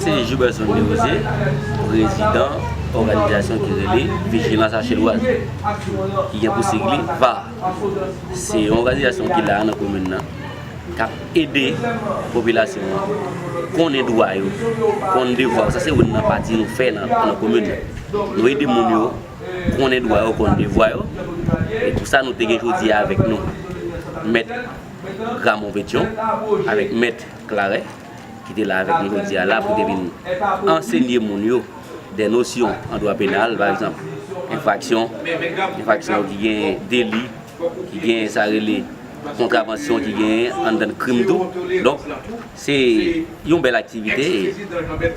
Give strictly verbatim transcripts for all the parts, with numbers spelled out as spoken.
Se Gilbertson Desrosiers, prezidan òganizasyon ki rele Vijilans Achelwaz, ki gen pou sig li VAR. Se yon òganizasyon ki la nan komin nan, k ap ede popilasyon an konnen dwa yo, konn devwa yo. Sa se youn nan pati nou fè nan, nan komin nan. Nou ede moun yo konnen dwa yo, konn devwa yo. E pou sa, nou te gen jodi a avèk nou mèt Gramon Petyon, avèk mèt Claret, ki te la avèk nou jodi a la pou te vin ansenye moun yo de nosyon an dwa penal, pa egzanp, enfraksyon, enfraksyon ki gen deli, ki gen sa rele kontravansyon ki gen anndan krim tou. Donk, se yon bèl aktivite e,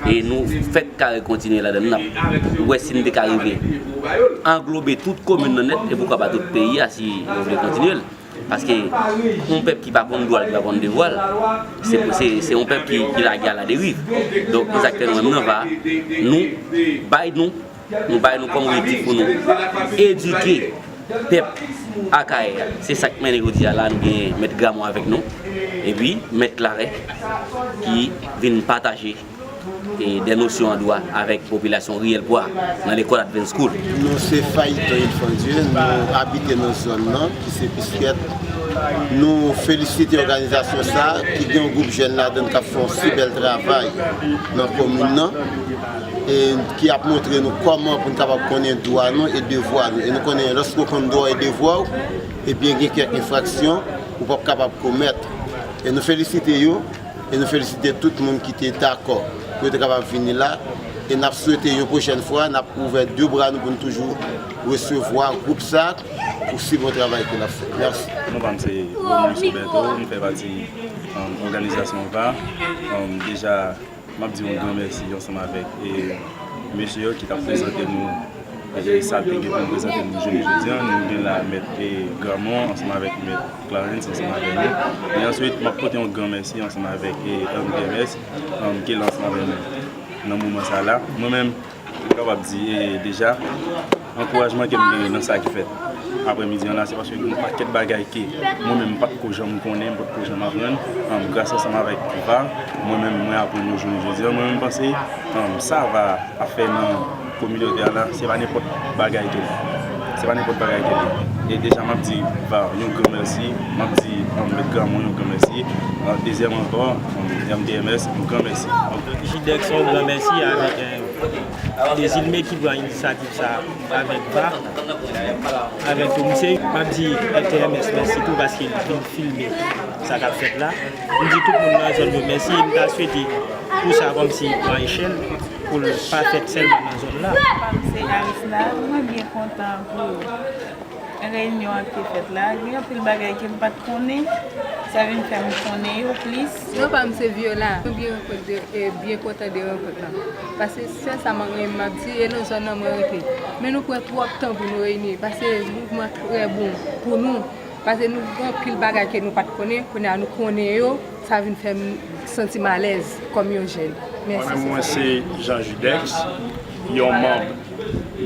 e nou fèk kare kontinye ladan l. N ap wè si n te ka rive anglobe tout komin nan nèt e poukwa pa tout peyi a si nou vle kontinye l. Paske yon pèp ki pa konn dwa l, ki pa konn devwa l, se, se, se yon pèp ki, ki lage a la deriv. Donk, e sa k fè nou menm nan VAR, nou bay nou, nou bay nou kòm objektif pou nou edike pèp Akayè a. Se sa k mennen jodi a la, nou gen mèt Gramon avèk nou, epi mèt Claret ki vin pataje e de nosyon an dwa avèk popilasyon Riyèl Pwa nan lekòl Advent School. Nou se Fayiton Ilfandye, nou abite nan zòn nan ki se Piskèt. Nou felisite òganizasyon sa a ki gen yon gwoup jèn ladan l k ap fè yon si bèl travay nan komin nan e ki ap montre nou kòman pou n kapab konnen dwa nou e devwa nou. E nou konnen lòske w konn dwa w e devwa w, ebyen gen kèk enfraksyon ou p ap kapab komèt. E nou felisite yo. E nou felisite tout moun ki te dakò pou yo te kapab vini la. E n ap swete yon pwochèn fwa, n ap ouvè de bra nou pou n toujou resevwa gwoup sa a pou si bon travay ke n ap fè. Mèsi. Non pa m se Romulus Roberto, m fè pati, um, òganizasyon VAR. Um, deja, m ap di yon gran mèsi ansanm avèk, e, mesye yo ki t ap prezante nou e sa l te gen pou l prezante nou jounen jodi a. Nou gen la mèt, e, Gramon ansanm avèk mèt Clarens ansanm avèk nou. E answit, m ap pote yon gran mèsi ansanm avèk, e, M T M S, um, ki la ansanm avèk nou nan moman sa la. Mwen menm, m kapab di, e, deja, ankourajman ke m genyen nan sa ki fèt aprèmidi an la, se paske gen yon pakèt bagay ke mwen menm m pa t ko janm konnen, m pa t ko janm aprann. Um, gras ansanm avèk VAR, mwen menm, mwen aprann yo jounen jodi a. Mwen menm, m panse, um, sa VAR ap fè nan kominote a la, se pa nenpòt bagay ke li. Se pa nenpòt bagay ke li. E deja, m ap di VAR yon gran mèsi, m ap di, um, mèt Gramon yon gran mèsi. Uh, dezyèm ankò, um, M T M S, yon gran mèsi. Jidex, yon gran mèsi avèk, euh, Desilme ki pran inisyativ sa a avèk VAR, avèk tou misye. M ap di M T M S mèsi tou paske l vin filme sa k ap fèt la. M di tout moun nan zòn yo mèsi e m ta swete pou sa kòmsi pran echèl, pou l pa fèt sèlman nan zòn la. Pa m se Arisna, mwen byen kontan pou reyinyon an k te fèt la. Gen anpil bagay ke m pa t konnen, sa vin fè m konnen yo plis. Non pa m se Viola. Mwen byen rankont de, e byen kontan de rankont lan. Paske sèl sa mwen renmen m ap di, e nan zòn nan mwen rete. Men nou pran twòp tan pou nou reyini, paske mouvman trè bon pou nou. Paske nou gen anpil bagay ke nou pa t konnen, kounye a nou konnen yo, sa vin fè m santi m alèz kòm yon jèn. Mwen menm, mwen se Jean Judex, yon manm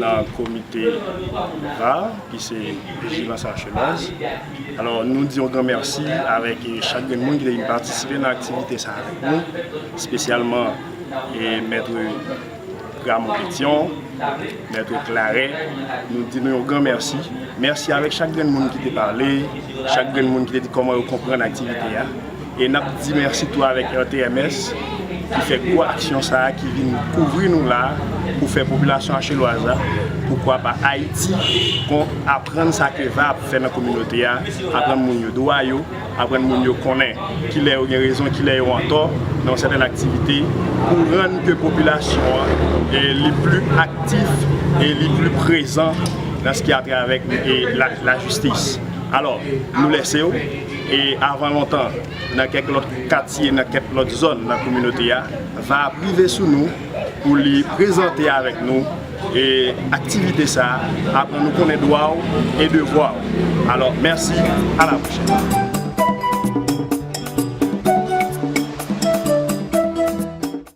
nan komite VAR, ki se Vijilans Achelwaz. Alò, nou di yon gran mèsi avèk, e, chak grenn moun ki te vin patisipe nan aktivite sa avèk nou, espesyalman, e, mèt Gramon Petyon, mèt Claret, nou di nou yon gran mèsi. Mèsi avèk chak grenn moun ki te pale, chak grenn moun ki te di kòman yo konprann aktivite a. E n ap di mèsi tou avèk R T M S ki fè gwo aksyon sa a, ki vin kouvri nou la pou fè popilasyon achelwaz la, poukwa pa Ayiti, kon aprann sa ke VAR ap fè nan kominote a, aprann moun yo dwa yo, aprann moun yo konnen kilè yo gen rezon, kilè yo antò nan yon sètèn aktivite, pou rann ke popilasyon an, e, li pli aktif e li pli prezan nan sa ki a travè, e, la, lajistis. Alò, nou lèse w, e avan lontan, nan kèk lòt katye, nan kèk lòt zòn nan kominote a, VAR ap rive sou nou pou li prezante avèk nou, e, aktivite sa a, aprann nou konnen dwa w e devwa w. Alò, mèsi, a la pwochèn.